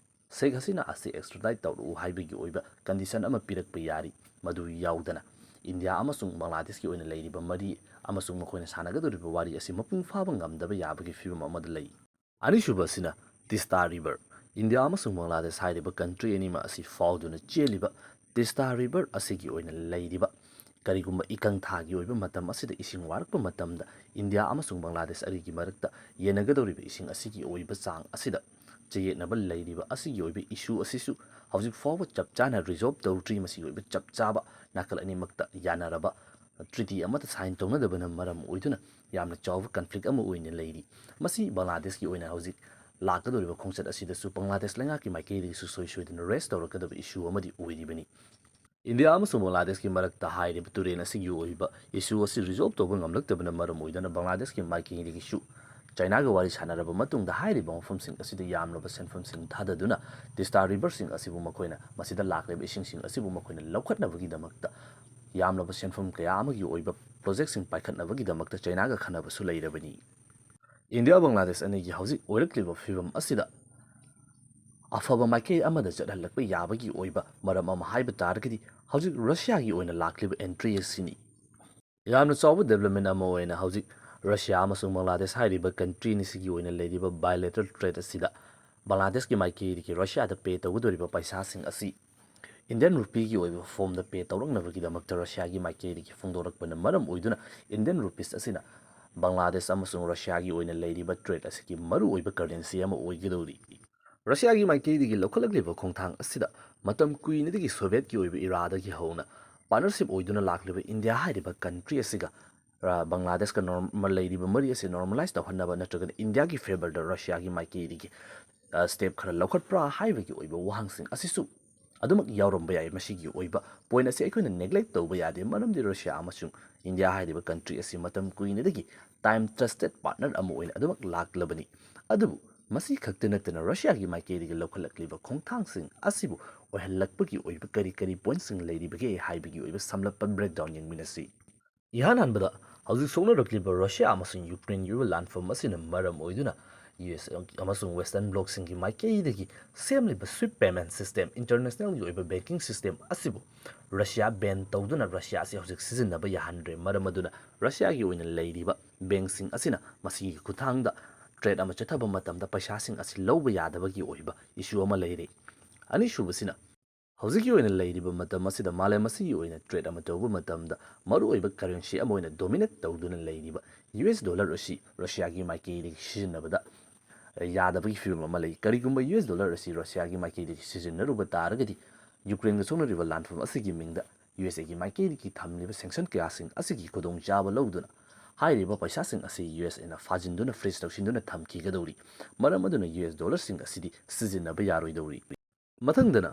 ꯁꯦꯈ ꯍꯁꯤꯅꯥ ꯑꯁꯤ ꯑꯦꯛꯁꯇ꯭ꯔꯥꯗꯥꯏꯠ ꯇꯧꯔꯛꯎ ꯍꯥꯏꯕꯒꯤ ꯑꯣꯏꯕ ꯀꯟꯗꯤꯁꯟ ꯑꯃ ꯄꯤꯔꯛꯄ ꯌꯥꯔꯤ꯫ ꯃꯗꯨ ꯌꯥꯎꯗꯅ ꯏꯟꯗꯤꯌꯥ ꯑꯃꯁꯨꯡ ꯕꯪꯒ꯭ꯂꯥꯗꯦꯁꯀꯤ ꯑꯣꯏꯅ ꯂꯩꯔꯤꯕ ꯃꯔꯤ ꯑꯃꯁꯨꯡ ꯃꯈꯣꯏꯅ ꯁꯥꯟꯅꯒꯗꯧꯔꯤꯕ ꯋꯥꯔꯤ ꯑꯁꯤ ꯃꯄꯨꯡ ꯐꯥꯕ ꯉꯝꯗꯕ ꯌꯥꯕꯒꯤ ꯐꯤꯕꯝ ꯑꯃꯗ ꯂꯩ꯫ ꯑꯅꯤꯁꯨꯕ ꯑꯁꯤꯅ ꯇꯤꯁꯇꯥ ꯔꯤꯚꯔ꯫ ꯏꯟꯗꯤꯌꯥ ꯑꯃꯁꯨꯡ ꯕꯪꯒ꯭ꯂꯥꯗꯦꯁ ꯍꯥꯏꯔꯤꯕ ꯀꯟꯇ꯭ꯔꯤ ꯑꯅꯤꯃꯛ ꯑꯁꯤ ꯐꯥꯎꯗꯨꯅ ꯆꯦꯜꯂꯤꯕ ꯇꯤꯁꯇꯥ ꯔꯤꯚꯔ ꯑꯁꯤꯒꯤ ꯑꯣꯏꯅ ꯂꯩꯔꯤꯕ, ꯀꯔꯤꯒꯨꯝꯕ ꯏꯀꯪ ꯊꯥꯒꯤ ꯑꯣꯏꯕ ꯃꯇꯝ ꯑꯁꯤꯗ ꯏꯁꯤꯡ ꯋꯥꯔꯛꯄ ꯃꯇꯝꯗ ꯏꯟꯗꯤꯌꯥ ꯑꯃꯁꯨꯡ ꯕꯪꯒ꯭ꯂꯥꯗꯦꯁ ꯑꯅꯤꯒꯤ ꯃꯔꯛꯇ ꯌꯦꯟꯅꯒꯗꯧꯔꯤꯕ ꯏꯁꯤꯡ ꯑꯁꯤꯒꯤ ꯑꯣꯏꯕ ꯆꯥꯡ ꯑꯁꯤꯗ ꯆꯌꯦꯠꯅꯕ ꯂꯩꯔꯤꯕ ꯑꯁꯤꯒꯤ ꯑꯣꯏꯕ ꯏꯁꯨ ꯑꯁꯤꯁꯨ ꯍꯧꯖꯤꯛ ꯐꯥꯎꯕ ꯆꯞ ꯆꯥꯅ ꯔꯤꯖꯣꯜꯕ ꯇꯧꯗ꯭ꯔꯤ꯫ ꯃꯁꯤꯒꯤ ꯑꯣꯏꯕ ꯆꯞ ꯆꯥꯕ ꯅꯥꯀꯜ ꯑꯅꯤꯃꯛꯇ ꯌꯥꯅꯔꯕ ꯇ꯭ꯔꯤꯇꯤ ꯑꯃꯠꯇ ꯁꯥꯏꯟ ꯇꯧꯅꯗꯕꯅ ꯃꯔꯝ ꯑꯣꯏꯗꯨꯅ ꯌꯥꯝꯅ ꯆꯥꯎꯕ ꯀꯟꯐ꯭ꯂꯤꯛ ꯑꯃ ꯑꯣꯏꯅ ꯂꯩꯔꯤ꯫ ꯃꯁꯤ ꯕꯪꯒ꯭ꯂꯥꯗꯦꯁꯀꯤ ꯑꯣꯏꯅ ꯍꯧꯖꯤꯛ ꯂꯥꯛꯀꯗꯧꯔꯤꯕ ꯈꯣꯡꯆꯠ ꯑꯁꯤꯗꯁꯨ ꯕꯪꯒ꯭ꯂꯥꯗꯦꯁ ꯂꯩꯉꯥꯛꯀꯤ ꯃꯥꯏꯀꯩꯗꯒꯤꯁꯨ ꯁꯣꯏ ꯁꯣꯏꯗꯅ ꯔꯦꯁ ꯇꯧꯔꯛꯀꯗꯕ ꯏꯁꯨ ꯑꯃꯗꯤ ꯑꯣꯏꯔꯤꯕꯅꯤ꯫ ꯏꯟꯗꯤꯌꯥ ꯑꯃꯁꯨꯡ ꯕꯪꯒ꯭ꯂꯥꯗꯦꯁꯀꯤ ꯃꯔꯛꯇ ꯍꯥꯏꯔꯤꯕ ꯇꯨꯔꯦꯜ ꯑꯁꯤꯒꯤ ꯑꯣꯏꯕ ꯏꯁꯨ ꯑꯁꯤ ꯔꯤꯖꯣꯜꯕ ꯇꯧꯕ ꯉꯝꯂꯛꯇꯕꯅ ꯃꯔꯝ ꯑꯣꯏꯗꯨꯅ ꯕꯪꯒ꯭ꯂꯥꯗꯦꯁꯀꯤ ꯃꯥꯏꯀꯩꯗꯒꯤꯁꯨ ꯆꯥꯏꯅꯥꯒ ꯋꯥꯔꯤ ꯁꯥꯟꯅꯔꯕ ꯃꯇꯨꯡꯗ ꯍꯥꯏꯔꯤꯕ ꯃꯐꯝꯁꯤꯡ ꯑꯁꯤꯗ ꯌꯥꯝꯂꯕ ꯁꯦꯟꯐꯝꯁꯤꯡ ꯊꯥꯗꯗꯨꯅ ꯗꯤꯁꯇꯥ ꯔꯤꯚꯔꯁꯤꯡ ꯑꯁꯤꯕꯨ ꯃꯈꯣꯏꯅ ꯃꯁꯤꯗ ꯂꯥꯛꯂꯤꯕ ꯏꯁꯤꯡꯁꯤꯡ ꯑꯁꯤꯕꯨ ꯃꯈꯣꯏꯅ ꯂꯧꯈꯠꯅꯕꯒꯤꯗꯃꯛꯇ ꯌꯥꯝꯂꯕ ꯁꯦꯟꯐꯝ ꯀꯌꯥ ꯑꯃꯒꯤ ꯑꯣꯏꯕ ꯄ꯭ꯔꯣꯖꯦꯛꯁꯤꯡ ꯄꯥꯏꯈꯠꯅꯕꯒꯤꯗꯃꯛꯇ ꯆꯥꯏꯅꯥꯒ ꯈꯟꯅꯕꯁꯨ ꯂꯩꯔꯕꯅꯤ꯫ ꯏꯟꯗꯤꯌꯥ ꯕꯪꯒ꯭ꯂꯥꯗꯦꯁ ꯑꯅꯤꯒꯤ ꯍꯧꯖꯤꯛ ꯑꯣꯏꯔꯛꯂꯤꯕ ꯐꯤꯕꯝ ꯑꯁꯤꯗ ꯑꯐꯕ ꯃꯥꯏꯀꯩ ꯑꯃꯗ ꯆꯠꯍꯜꯂꯛꯄ ꯌꯥꯕꯒꯤ ꯑꯣꯏꯕ ꯃꯔꯝ ꯑꯃ ꯍꯥꯏꯕ ꯇꯥꯔꯒꯗꯤ ꯍꯧꯖꯤꯛ ꯔꯁꯤꯌꯥꯒꯤ ꯑꯣꯏꯅ ꯂꯥꯛꯂꯤꯕ ꯑꯦꯟꯇ꯭ꯔꯤ ꯑꯁꯤꯅꯤ꯫ ꯌꯥꯝꯅ ꯆꯥꯎꯕ ꯗꯦꯕꯂꯞꯃꯦꯟ ꯑꯃ ꯑꯣꯏꯅ ꯍꯧꯖꯤꯛ ꯔꯁꯤꯌꯥ ꯑꯃꯁꯨꯡ ꯕꯪꯒ꯭ꯂꯥꯗꯦꯁ ꯍꯥꯏꯔꯤꯕ ꯀꯟꯇ꯭ꯔꯤ ꯑꯅꯤꯁꯤꯒꯤ ꯑꯣꯏꯅ ꯂꯩꯔꯤꯕ ꯕꯥꯏꯂꯦꯇꯔꯦꯜ ꯇ꯭ꯔꯦꯗ ꯑꯁꯤꯗ ꯕꯪꯒ꯭ꯂꯥꯗꯦꯁꯀꯤ ꯃꯥꯏꯀꯩꯗꯒꯤ ꯔꯁꯤꯌꯥꯗ ꯄꯦ ꯇꯧꯒꯗꯧꯔꯤꯕ ꯄꯩꯁꯥꯁꯤꯡ ꯑꯁꯤ ꯏꯟꯗꯤꯌꯟ ꯔꯨꯄꯤꯒꯤ ꯑꯣꯏꯕ ꯐꯣꯝꯗ ꯄꯦ ꯇꯧꯔꯛꯅꯕꯒꯤꯗꯃꯛꯇ ꯔꯁꯤꯌꯥꯒꯤ ꯃꯥꯏꯀꯩꯗꯒꯤ ꯐꯣꯡꯗꯣꯔꯛꯄꯅ ꯃꯔꯝ ꯑꯣꯏꯗꯨꯅ ꯏꯟꯗꯤꯌꯟ ꯔꯨꯄꯤꯁ ꯑꯁꯤꯅ ꯕꯪꯒ꯭ꯂꯥꯗꯦꯁ ꯑꯃꯁꯨꯡ ꯔꯁꯤꯌꯥꯒꯤ ꯑꯣꯏꯅ ꯂꯩꯔꯤꯕ ꯇ꯭ꯔꯦꯗ ꯑꯁꯤꯒꯤ ꯃꯔꯨꯑꯣꯏꯕ ꯀꯔꯦꯟꯁꯤ ꯑꯃ ꯑꯣꯏꯒꯗꯧꯔꯤ꯫ ꯔꯁꯤꯌꯥꯒꯤ ꯃꯥꯏꯀꯩꯗꯒꯤ ꯂꯧꯈꯠꯂꯛꯂꯤꯕ ꯈꯣꯡꯊꯥꯡ ꯑꯁꯤꯗ ꯃꯇꯝ ꯀꯨꯏꯅꯗꯒꯤ ꯁꯣꯚꯤꯌꯦꯠꯀꯤ ꯑꯣꯏꯕ ꯏꯔꯥꯗꯒꯤ ꯍꯧꯅ ꯄꯥꯔꯠꯅꯔꯁꯤꯞ ꯑꯣꯏꯗꯨꯅ ꯂꯥꯛꯂꯤꯕ ꯏꯟꯗꯤꯌꯥ ꯍꯥꯏꯔꯤꯕ ꯀꯟꯇ꯭ꯔꯤ ꯑꯁꯤꯒ ꯔ-, ꯕꯪꯒ꯭ꯂꯥꯗꯦꯁꯀ ꯅꯣꯔꯃ-, ꯂꯩꯔꯤꯕ ꯃꯔꯤ ꯑꯁꯤ ꯅꯣꯔꯃꯦꯂꯥꯏꯁ ꯇꯧꯍꯟꯅꯕ ꯅꯠꯇ꯭ꯔꯒꯅ ꯏꯟꯗꯤꯌꯥꯒꯤ ꯐꯦꯚꯔꯗ ꯔꯁꯤꯌꯥꯒꯤ ꯃꯥꯏꯀꯩꯗꯒꯤ, ꯑ, ꯁ꯭ꯇꯦꯞ ꯈꯔ ꯂꯧꯈꯠꯄ꯭ꯔꯥ ꯍꯥꯏꯕꯒꯤ ꯑꯣꯏꯕ ꯋꯥꯍꯪꯁꯤꯡ ꯑꯁꯤꯁꯨ ꯑꯗꯨꯃꯛ ꯌꯥꯎꯔꯝꯕ ꯌꯥꯏ꯫ ꯃꯁꯤꯒꯤ ꯑꯣꯏꯕ ꯄꯣꯏꯟ ꯑꯁꯤ ꯑꯩꯈꯣꯏꯅ ꯅꯦꯒ꯭ꯂꯦꯛ ꯇꯧꯕ ꯌꯥꯗꯦ, ꯃꯔꯝꯗꯤ ꯔꯁꯤꯌꯥ ꯑꯃꯁꯨꯡ ꯏꯟꯗꯤꯌꯥ ꯍꯥꯏꯔꯤꯕ ꯀꯟꯇ꯭ꯔꯤ ꯑꯁꯤ ꯃꯇꯝ ꯀꯨꯏꯅꯗꯒꯤ ꯇꯥꯏꯝ ꯇ꯭ꯔꯁꯇꯦꯗ ꯄꯥꯔꯠꯅꯔ ꯑꯃ ꯑꯣꯏꯅ ꯑꯗꯨꯃꯛ ꯂꯥꯛꯂꯕꯅꯤ꯫ ꯑꯗꯨꯕꯨ ꯃꯁꯤ ꯈꯛꯇ ꯅꯠꯇꯅ ꯔꯁꯤꯌꯥꯒꯤ ꯃꯥꯏꯀꯩꯗꯒꯤ ꯂꯧꯈꯠꯂꯛꯂꯤꯕ ꯈꯣꯡꯊꯥꯡꯁꯤꯡ ꯑꯁꯤꯕꯨ ꯑꯣꯏꯍꯜꯂꯛꯄꯒꯤ ꯑꯣꯏꯕ ꯀꯔꯤ ꯀꯔꯤ ꯄꯣꯏꯟꯠꯁꯤꯡ ꯂꯩꯔꯤꯕꯒꯦ ꯍꯥꯏꯕꯒꯤ ꯑꯣꯏꯕ ꯁꯝꯂꯞꯄ ꯕ꯭ꯔꯦꯛꯗꯥꯎꯟ ꯌꯦꯡꯃꯤꯟꯅꯁꯤ꯫ ꯏꯍꯥꯟ ꯍꯥꯟꯕꯗ ꯍꯧꯖꯤꯛ ꯁꯣꯛꯅꯔꯛꯂꯤꯕ ꯔꯁꯤꯌꯥ ꯑꯃꯁꯨꯡ ꯌꯨꯀ꯭ꯔꯦꯟꯒꯤ ꯑꯣꯏꯕ ꯂꯥꯟꯐꯝ ꯑꯁꯤꯅ ꯃꯔꯝ ꯑꯣꯏꯗꯨꯅ ꯌꯨ ꯑꯦꯁ ꯑꯃꯁꯨꯡ ꯋꯦꯁꯇꯔꯟ ꯕ꯭ꯂꯣꯛꯁꯤꯡꯒꯤ ꯃꯥꯏꯀꯩꯗꯒꯤ ꯁꯦꯝꯂꯤꯕ ꯁ꯭ꯋꯤꯐ ꯄꯦꯃꯦꯟꯠ ꯁꯤꯁꯇꯦꯝ, ꯏꯟꯇꯔꯅꯦꯁꯅꯦꯜꯒꯤ ꯑꯣꯏꯕ ꯕꯦꯡꯀꯤꯡ ꯁꯤꯁꯇꯦꯝ ꯑꯁꯤꯕꯨ ꯔꯁꯤꯌꯥ ꯕꯦꯟ ꯇꯧꯗꯨꯅ ꯔꯁꯤꯌꯥ ꯑꯁꯤ ꯍꯧꯖꯤꯛ ꯁꯤꯖꯤꯟꯅꯕ ꯌꯥꯍꯟꯗ꯭ꯔꯦ꯫ ꯃꯔꯝ ꯑꯗꯨꯅ ꯔꯁꯤꯌꯥꯒꯤ ꯑꯣꯏꯅ ꯂꯩꯔꯤꯕ ꯕꯦꯡꯛꯁꯤꯡ ꯑꯁꯤꯅ ꯃꯁꯤꯒꯤ ꯈꯨꯠꯊꯥꯡꯗ ꯇ꯭ꯔꯦꯗ ꯑꯃ ꯆꯠꯊꯕ ꯃꯇꯝꯗ ꯄꯩꯁꯥꯁꯤꯡ ꯑꯁꯤ ꯂꯧꯕ ꯌꯥꯗꯕꯒꯤ ꯑꯣꯏꯕ ꯏꯁꯨ ꯑꯃ ꯂꯩꯔꯦ꯫ ꯑꯅꯤꯁꯨꯕꯁꯤꯅ ꯍꯧꯖꯤꯛꯀꯤ ꯑꯣꯏꯅ ꯂꯩꯔꯤꯕ ꯃꯇꯝ ꯑꯁꯤꯗ ꯃꯥꯂꯦꯝ ꯑꯁꯤꯒꯤ ꯑꯣꯏꯅ ꯇ꯭ꯔꯦꯗ ꯑꯃ ꯇꯧꯕ ꯃꯇꯝꯗ ꯃꯔꯨꯑꯣꯏꯕ ꯀꯔꯦꯟꯁꯤ ꯑꯃ ꯑꯣꯏꯅ ꯗꯣꯃꯤꯅꯦꯠ ꯇꯧꯗꯨꯅ ꯂꯩꯔꯤꯕ ꯌꯨ ꯑꯦꯁ ꯗꯣꯂꯔ ꯑꯁꯤ ꯔꯁꯤꯌꯥꯒꯤ ꯃꯥꯏꯀꯩꯗꯒꯤ ꯁꯤꯖꯤꯟꯅꯕꯗ ꯌꯥꯗꯕꯒꯤ ꯐꯤꯕꯝ ꯑꯃ ꯂꯩ꯫ ꯀꯔꯤꯒꯨꯝꯕ ꯌꯨ ꯑꯦꯁ ꯗꯣꯂꯔ ꯑꯁꯤ ꯔꯁꯤꯌꯥꯒꯤ ꯃꯥꯏꯀꯩꯗꯒꯤ ꯁꯤꯖꯤꯟꯅꯔꯨꯕ ꯇꯥꯔꯒꯗꯤ ꯌꯨꯀ꯭ꯔꯦꯟꯒ ꯁꯣꯛꯅꯔꯤꯕ ꯂꯥꯟꯐꯝ ꯑꯁꯤꯒꯤ ꯃꯤꯡꯗ ꯌꯨ ꯑꯦꯁ ꯑꯦꯒꯤ ꯃꯥꯏꯀꯩꯗꯒꯤ ꯊꯝꯂꯤꯕ ꯁꯦꯡꯁꯟ ꯀꯌꯥꯁꯤꯡ ꯑꯁꯤꯒꯤ ꯈꯨꯗꯣꯡꯆꯥꯕ ꯂꯧꯗꯨꯅ ꯍꯥꯏꯔꯤꯕ ꯄꯩꯁꯥꯁꯤꯡ ꯑꯁꯤ ꯌꯨ ꯑꯦꯁ ꯑꯦꯅ ꯐꯥꯖꯤꯟꯗꯨꯅ ꯐ꯭ꯔꯤꯖ ꯇꯧꯁꯤꯟꯗꯨꯅ ꯊꯝꯈꯤꯒꯗꯧꯔꯤ꯫ ꯃꯔꯝ ꯑꯗꯨꯅ ꯌꯨ ꯑꯦꯁ ꯗꯣꯂꯔꯁꯤꯡ ꯑꯁꯤꯗꯤ ꯁꯤꯖꯤꯟꯅꯕ ꯌꯥꯔꯣꯏꯗꯧꯔꯤ꯫ ꯃꯊꯪꯗꯅ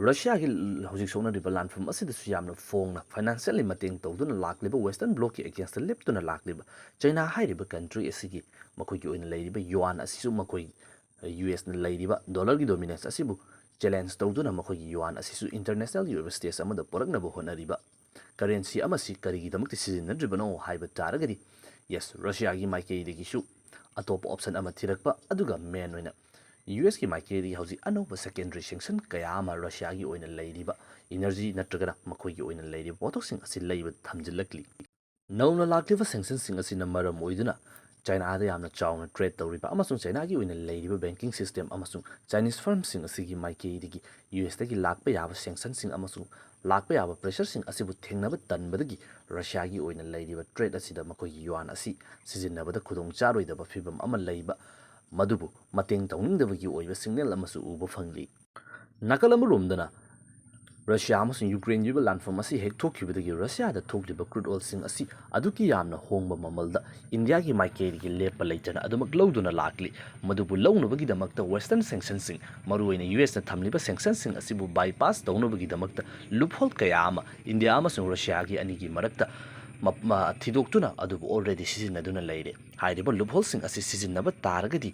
ꯔꯁꯤꯌꯥꯒꯤ ꯍꯧꯖꯤꯛ ꯁꯣꯛꯅꯔꯤꯕ ꯂꯥꯟꯐꯝ ꯑꯁꯤꯗꯁꯨ ꯌꯥꯝꯅ ꯐꯣꯡꯅ ꯐꯥꯏꯅꯥꯟꯁꯤꯌꯦꯜꯂꯤ ꯃꯇꯦꯡ ꯇꯧꯗꯨꯅ ꯂꯥꯛꯂꯤꯕ ꯋꯦꯁꯇꯔꯟ ꯕ꯭ꯂꯣꯛꯀꯤ ꯑꯦꯒꯦꯟꯁꯇ ꯂꯦꯞꯇꯨꯅ ꯂꯥꯛꯂꯤꯕ ꯆꯩꯅꯥ ꯍꯥꯏꯔꯤꯕ ꯀꯟꯇ꯭ꯔꯤ ꯑꯁꯤꯒꯤ ꯃꯈꯣꯏꯒꯤ ꯑꯣꯏꯅ ꯂꯩꯔꯤꯕ ꯌꯨꯑꯥꯟ ꯑꯁꯤꯁꯨ ꯃꯈꯣꯏ ꯌꯨ ꯑꯦꯁꯅ ꯂꯩꯔꯤꯕ ꯗꯣꯂꯔꯒꯤ ꯗꯣꯃꯤꯅꯦꯟꯁ ꯑꯁꯤꯕꯨ ꯆꯦꯂꯦꯟꯖ ꯇꯧꯗꯨꯅ ꯃꯈꯣꯏꯒꯤ ꯌꯨꯑꯥꯟ ꯑꯁꯤꯁꯨ ꯏꯟꯇꯔꯅꯦꯁꯅꯦꯜꯒꯤ ꯑꯣꯏꯕ ꯁ꯭ꯇꯦꯖ ꯑꯃꯗ ꯄꯨꯔꯛꯅꯕ ꯍꯣꯠꯅꯔꯤꯕ ꯀꯔꯦꯟꯁꯤ ꯑꯃꯁꯤ ꯀꯔꯤꯒꯤꯗꯃꯛꯇ ꯁꯤꯖꯤꯟꯅꯗ꯭ꯔꯤꯕꯅꯣ ꯍꯥꯏꯕ ꯇꯥꯔꯒꯗꯤ, ꯌꯦꯁ, ꯔꯁꯤꯌꯥꯒꯤ ꯃꯥꯏꯀꯩꯗꯒꯤꯁꯨ ꯑꯇꯣꯞꯄ ꯑꯣꯞꯁꯟ ꯑꯃ ꯊꯤꯔꯛꯄ, ꯑꯗꯨꯒ ꯃꯦꯟ ꯑꯣꯏꯅ ꯌꯨ ꯑꯦꯁꯀꯤ ꯃꯥꯏꯀꯩꯗꯒꯤ ꯍꯧꯖꯤꯛ ꯑꯅꯧꯕ ꯁꯦꯀꯦꯟꯗꯔꯤ ꯁꯦꯡꯁꯟ ꯀꯌꯥ ꯑꯃ ꯔꯁꯤꯌꯥꯒꯤ ꯑꯣꯏꯅ ꯂꯩꯔꯤꯕ ꯏꯅꯔꯖꯤ ꯅꯠꯇ꯭ꯔꯒꯅ ꯃꯈꯣꯏꯒꯤ ꯑꯣꯏꯅ ꯂꯩꯔꯤꯕ ꯄꯣꯠꯊꯣꯛꯁꯤꯡ ꯑꯁꯤ ꯂꯩꯕ ꯊꯝꯖꯤꯜꯂꯛꯂꯤ꯫ ꯅꯧꯅ ꯂꯥꯛꯂꯤꯕ ꯁꯦꯡꯁꯟꯁꯤꯡ ꯑꯁꯤꯅ ꯃꯔꯝ ꯑꯣꯏꯗꯨꯅ ꯆꯥꯏꯅꯥꯗ ꯌꯥꯝꯅ ꯆꯥꯎꯅ ꯇ꯭ꯔꯦꯗ ꯇꯧꯔꯤꯕ ꯑꯃꯁꯨꯡ ꯆꯥꯏꯅꯥꯒꯤ ꯑꯣꯏꯅ ꯂꯩꯔꯤꯕ ꯕꯦꯡꯀꯤꯡ ꯁꯤꯁꯇꯦꯝ ꯑꯃꯁꯨꯡ ꯆꯥꯏꯅꯤꯁ ꯐꯔꯝꯁꯤꯡ ꯑꯁꯤꯒꯤ ꯃꯥꯏꯀꯩꯗꯒꯤ ꯌꯨ ꯑꯦꯁꯇꯒꯤ ꯂꯥꯛꯄ ꯌꯥꯕ ꯁꯦꯡꯁꯟꯁꯤꯡ ꯑꯃꯁꯨꯡ ꯂꯥꯛꯄ ꯌꯥꯕ ꯄ꯭ꯔꯦꯁꯔꯁꯤꯡ ꯑꯁꯤꯕꯨ ꯊꯦꯡꯅꯕ ꯇꯟꯕꯗꯒꯤ ꯔꯁꯤꯌꯥꯒꯤ ꯑꯣꯏꯅ ꯂꯩꯔꯤꯕ ꯇ꯭ꯔꯦꯗ ꯑꯁꯤꯗ ꯃꯈꯣꯏꯒꯤ ꯌꯨꯑꯥꯟ ꯑꯁꯤ ꯁꯤꯖꯤꯟꯅꯕꯗ ꯈꯨꯗꯣꯡꯆꯥꯔꯣꯏꯗꯕ ꯐꯤꯚꯝ ꯑꯃ ꯂꯩꯕ, ꯃꯗꯨꯕꯨ ꯃꯇꯦꯡ ꯇꯧꯅꯤꯡꯗꯕꯒꯤ ꯑꯣꯏꯕ ꯁꯤꯒꯅꯦꯜ ꯑꯃꯁꯨ ꯎꯕ ꯐꯪꯂꯤ꯫ ꯅꯥꯀꯜ ꯑꯃꯔꯣꯝꯗꯅ ꯔꯁꯤꯌꯥ ꯑꯃꯁꯨꯡ ꯌꯨꯀ꯭ꯔꯦꯟꯒꯤ ꯑꯣꯏꯕ ꯂꯥꯟꯐꯝ ꯑꯁꯤ ꯍꯦꯛ ꯊꯣꯛꯈꯤꯕꯗꯒꯤ ꯔꯁꯤꯌꯥꯗ ꯊꯣꯛꯂꯤꯕ ꯀ꯭ꯔꯨꯗ ꯑꯣꯏꯜꯁꯤꯡ ꯑꯁꯤ ꯑꯗꯨꯛꯀꯤ ꯌꯥꯝꯅ ꯍꯣꯡꯕ ꯃꯃꯜꯗ ꯏꯟꯗꯤꯌꯥꯒꯤ ꯃꯥꯏꯀꯩꯗꯒꯤ ꯂꯦꯞꯄ ꯂꯩꯇꯅ ꯑꯗꯨꯃꯛ ꯂꯧꯗꯨꯅ ꯂꯥꯛꯂꯤ꯫ ꯃꯗꯨꯕꯨ ꯂꯧꯅꯕꯒꯤꯗꯃꯛꯇ ꯋꯦꯁꯇꯔꯟ ꯁꯦꯡꯁꯟꯁꯤꯡ, ꯃꯔꯨꯑꯣꯏꯅ ꯌꯨ ꯑꯦꯁꯅ ꯊꯝꯂꯤꯕ ꯁꯦꯡꯁꯟꯁꯤꯡ ꯑꯁꯤꯕꯨ ꯕꯥꯏꯄꯥꯁ ꯇꯧꯅꯕꯒꯤꯗꯃꯛꯇ ꯂꯨꯞꯍꯣꯜ ꯀꯌꯥ ꯑꯃ ꯏꯟꯗꯤꯌꯥ ꯑꯃꯁꯨꯡ ꯔꯁꯤꯌꯥꯒꯤ ꯑꯅꯤꯒꯤ ꯃꯔꯛꯇ ꯃ-, ꯃ-, ꯊꯤꯗꯣꯛꯇꯨꯅ ꯑꯗꯨꯕꯨ ꯑꯣꯜꯔꯦꯗꯤ ꯁꯤꯖꯤꯟꯅꯗꯨꯅ ꯂꯩꯔꯦ꯫ ꯍꯥꯏꯔꯤꯕ ꯂꯨꯞꯍꯣꯜꯁꯤꯡ ꯑꯁꯤ ꯁꯤꯖꯤꯟꯅꯕ ꯇꯥꯔꯒꯗꯤ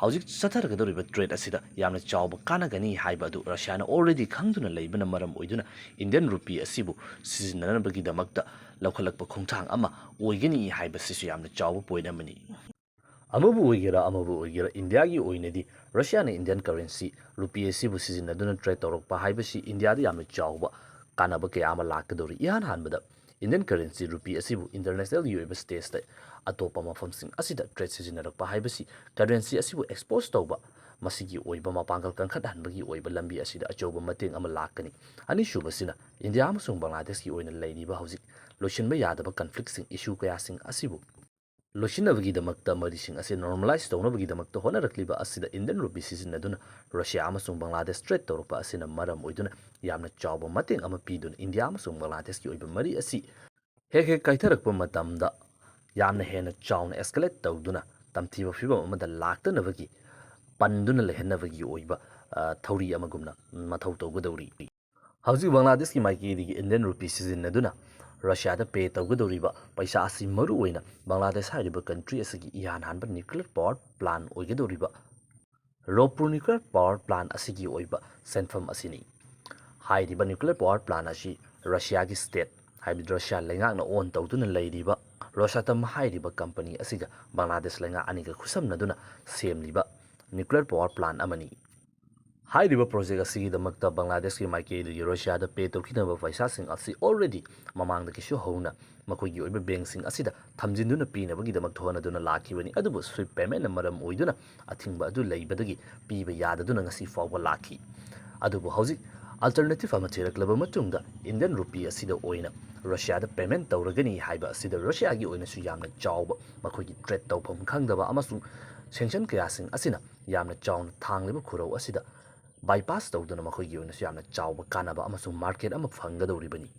ꯍꯧꯖꯤꯛ ꯆꯠꯊꯔꯒꯗꯧꯔꯤꯕ ꯇ꯭ꯔꯦꯗ ꯑꯁꯤꯗ ꯌꯥꯝꯅ ꯆꯥꯎꯕ ꯀꯥꯟꯅꯒꯅꯤ ꯍꯥꯏꯕ ꯑꯗꯨ ꯔꯁꯤꯌꯥꯅ ꯑꯣꯜꯔꯦꯗꯤ ꯈꯪꯗꯨꯅ ꯂꯩꯕꯅ ꯃꯔꯝ ꯑꯣꯏꯗꯨꯅ ꯏꯟꯗꯤꯌꯟ ꯔꯨꯄꯤ ꯑꯁꯤꯕꯨ ꯁꯤꯖꯤꯟꯅꯅꯕꯒꯤꯗꯃꯛꯇ ꯂꯧꯈꯠꯂꯛꯄ ꯈꯣꯡꯊꯥꯡ ꯑꯃ ꯑꯣꯏꯒꯅꯤ ꯍꯥꯏꯕꯁꯤꯁꯨ ꯌꯥꯝꯅ ꯆꯥꯎꯕ ꯄꯣꯏꯟ ꯑꯃꯅꯤ꯫ ꯑꯃꯕꯨ ꯑꯣꯏꯒꯦꯔꯥ ꯑꯃꯕꯨ ꯑꯣꯏꯒꯦꯔꯥ, ꯏꯟꯗꯤꯌꯥꯒꯤ ꯑꯣꯏꯅꯗꯤ ꯔꯁꯤꯌꯥꯅ ꯏꯟꯗꯤꯌꯟ ꯀꯔꯦꯟꯁꯤ ꯔꯨꯄꯤ ꯑꯁꯤꯕꯨ ꯁꯤꯖꯤꯟꯅꯗꯨꯅ ꯇ꯭ꯔꯦꯗ ꯇꯧꯔꯛꯄ ꯍꯥꯏꯕꯁꯤ ꯏꯟꯗꯤꯌꯥꯗ ꯌꯥꯝꯅ ꯆꯥꯎꯕ ꯀꯥꯟꯅꯕ ꯀꯌꯥ ꯑꯃ ꯂꯥꯛꯀꯗꯧꯔꯤ꯫ ꯏꯍꯥꯟ ꯍꯥꯟꯕꯗ ꯏꯟꯗꯤꯌꯟ ꯀꯔꯦꯟꯁꯤ ꯔꯨꯄꯤ ꯑꯁꯤꯕꯨ ꯏꯟꯇꯔꯅꯦꯁꯅꯦꯜꯒꯤ ꯑꯣꯏꯕ ꯁ꯭ꯇꯦꯖꯇ ꯑꯇꯣꯞꯄ ꯃꯐꯝꯁꯤꯡ ꯑꯁꯤꯗ ꯇ꯭ꯔꯦꯗ ꯁꯤꯖꯤꯟꯅꯔꯛꯄ ꯍꯥꯏꯕꯁꯤ ꯀꯔꯦꯟꯁꯤ ꯑꯁꯤꯕꯨ ꯑꯦꯛꯁꯄꯣꯖ ꯇꯧꯕ, ꯃꯁꯤꯒꯤ ꯑꯣꯏꯕ ꯃꯄꯥꯡꯒꯜ ꯀꯟꯈꯠꯍꯟꯕꯒꯤ ꯑꯣꯏꯕ ꯂꯝꯕꯤ ꯑꯁꯤꯗ ꯑꯆꯧꯕ ꯃꯇꯦꯡ ꯑꯃ ꯂꯥꯛꯀꯅꯤ꯫ ꯑꯅꯤꯁꯨꯕꯁꯤꯅ ꯏꯟꯗꯤꯌꯥ ꯑꯃꯁꯨꯡ ꯕꯪꯒ꯭ꯂꯥꯗꯦꯁꯀꯤ ꯑꯣꯏꯅ ꯂꯩꯔꯤꯕ ꯍꯧꯖꯤꯛ ꯂꯣꯏꯁꯤꯟꯕ ꯌꯥꯗꯕ ꯀꯟꯐ꯭ꯂꯤꯛꯁꯤꯡ, ꯏꯁꯨ ꯀꯌꯥꯁꯤꯡ ꯑꯁꯤꯕꯨ ꯂꯣꯏꯁꯤꯟꯅꯕꯒꯤꯗꯃꯛꯇ, ꯃꯔꯤꯁꯤꯡ ꯑꯁꯤ ꯅꯣꯔꯃꯦꯂꯥꯏꯖ ꯇꯧꯅꯕꯒꯤꯗꯃꯛꯇ ꯍꯣꯠꯅꯔꯛꯂꯤꯕ ꯑꯁꯤꯗ ꯏꯟꯗꯤꯌꯟ ꯔꯨꯄꯤ ꯁꯤꯖꯤꯟꯅꯗꯨꯅ ꯔꯁꯤꯌꯥ ꯑꯃꯁꯨꯡ ꯕꯪꯒ꯭ꯂꯥꯗꯦꯁ ꯇ꯭ꯔꯦꯗ ꯇꯧꯔꯛꯄ ꯑꯁꯤꯅ ꯃꯔꯝ ꯑꯣꯏꯗꯨꯅ ꯌꯥꯝꯅ ꯆꯥꯎꯕ ꯃꯇꯦꯡ ꯑꯃ ꯄꯤꯗꯨꯅ ꯏꯟꯗꯤꯌꯥ ꯑꯃꯁꯨꯡ ꯕꯪꯒ꯭ꯂꯥꯗꯦꯁꯀꯤ ꯑꯣꯏꯕ ꯃꯔꯤ ꯑꯁꯤ ꯍꯦꯛ ꯍꯦꯛ ꯀꯥꯏꯊꯔꯛꯄ ꯃꯇꯝꯗ ꯌꯥꯝꯅ ꯍꯦꯟꯅ ꯆꯥꯎꯅ escalate ꯇꯧꯗꯨꯅ ꯇꯝꯊꯤꯕ ꯐꯤꯕꯝ ꯑꯃꯗ ꯂꯥꯛꯇꯅꯕꯒꯤ ꯄꯟꯗꯨꯅ ꯂꯩꯍꯟꯅꯕꯒꯤ ꯑꯣꯏꯕ, ꯑ, ꯊꯧꯔꯤ ꯑꯃꯒꯨꯝꯅ ꯃꯊꯧ ꯇꯧꯒꯗꯧꯔꯤ꯫ ꯍꯧꯖꯤꯛ ꯕꯪꯒ꯭ꯂꯥꯗꯦꯁꯀꯤ ꯃꯥꯏꯀꯩꯗꯒꯤ Indian rupee ꯁꯤꯖꯤꯟꯅꯗꯨꯅ ꯔꯁꯤꯌꯥꯗ pay ꯇꯧꯒꯗꯧꯔꯤꯕ ꯄꯩꯁꯥ ꯑꯁꯤ ꯃꯔꯨꯑꯣꯏꯅ ꯕꯪꯒ꯭ꯂꯥꯗꯦꯁ ꯍꯥꯏꯔꯤꯕ country ꯑꯁꯤꯒꯤ ꯏꯍꯥꯟ ꯍꯥꯟꯕ nuclear power plant ꯑꯣꯏꯒꯗꯧꯔꯤꯕ ꯔꯣꯄꯨꯔ nuclear power plant ꯑꯁꯤꯒꯤ ꯑꯣꯏꯕ ꯁꯦꯟꯐꯝ ꯑꯁꯤꯅꯤ꯫ ꯍꯥꯏꯔꯤꯕ nuclear power plant ꯑꯁꯤ ꯔꯁꯤꯌꯥꯒꯤ state, ꯍꯥꯏꯕꯗꯤ ꯔꯁꯤꯌꯥ ꯂꯩꯉꯥꯛꯅ own ꯇꯧꯗꯨꯅ ꯂꯩꯔꯤꯕ Rosatom ꯍꯥꯏꯔꯤꯕ company ꯑꯁꯤꯒ ꯕꯪꯒ꯭ꯂꯥꯗꯦꯁ ꯂꯩꯉꯥꯛ ꯑꯅꯤꯒ ꯈꯨꯠꯁꯝꯅꯗꯨꯅ ꯁꯦꯝꯂꯤꯕ nuclear power plant ꯑꯃꯅꯤ꯫ ꯍꯥꯏꯔꯤꯕ project ꯑꯁꯤꯒꯤꯗꯃꯛꯇ ꯕꯪꯒ꯭ꯂꯥꯗꯦꯁꯀꯤ ꯃꯥꯏꯀꯩꯗꯒꯤ ꯔꯁꯤꯌꯥꯗ pay ꯇꯧꯈꯤꯅꯕ ꯄꯩꯁꯥꯁꯤꯡ ꯑꯁꯤ already ꯃꯃꯥꯡꯗꯒꯤꯁꯨ ꯍꯧꯅ ꯃꯈꯣꯏꯒꯤ ꯑꯣꯏꯕ bankꯁꯤꯡ ꯑꯁꯤꯗ ꯊꯝꯖꯤꯟꯗꯨꯅ ꯄꯤꯅꯕꯒꯤꯗꯃꯛ ꯍꯣꯠꯅꯗꯨꯅ ꯂꯥꯛꯈꯤꯕꯅꯤ꯫ ꯑꯗꯨꯕꯨ SWIFT paymentꯅ ꯃꯔꯝ ꯑꯣꯏꯗꯨꯅ ꯑꯊꯤꯡꯕ ꯑꯗꯨ ꯂꯩꯕꯗꯒꯤ ꯄꯤꯕ ꯌꯥꯗꯗꯨꯅ ꯉꯁꯤ ꯐꯥꯎꯕ ꯂꯥꯛꯈꯤ꯫ ꯑꯗꯨꯕꯨ ꯍꯧꯖꯤꯛ alternative ꯑꯃ ꯊꯤꯔꯛꯂꯕ ꯃꯇꯨꯡꯗ Indian rupee ꯑꯁꯤꯗ ꯑꯣꯏꯅ ꯔꯁꯤꯌꯥꯗ payment ꯇꯧꯔꯒꯅꯤ ꯍꯥꯏꯕ ꯑꯁꯤꯗ ꯔꯁꯤꯌꯥꯒꯤ ꯑꯣꯏꯅꯁꯨ ꯌꯥꯝꯅ ꯆꯥꯎꯕ, ꯃꯈꯣꯏꯒꯤ trade ꯇꯧꯐꯝ ꯈꯪꯗꯕ ꯑꯃꯁꯨꯡ sanction ꯀꯌꯥꯁꯤꯡ ꯑꯁꯤꯅ ꯌꯥꯝꯅ ꯆꯥꯎꯅ ꯊꯥꯡꯂꯤꯕ ꯈꯨꯔꯧ ꯑꯁꯤꯗ bypass ꯇꯧꯗꯨꯅ ꯃꯈꯣꯏꯒꯤ ꯑꯣꯏꯅꯁꯨ ꯌꯥꯝꯅ ꯆꯥꯎꯕ ꯀꯥꯟꯅꯕ ꯑꯃꯁꯨꯡ market ꯑꯃ ꯐꯪꯒꯗꯧꯔꯤꯕꯅꯤ꯫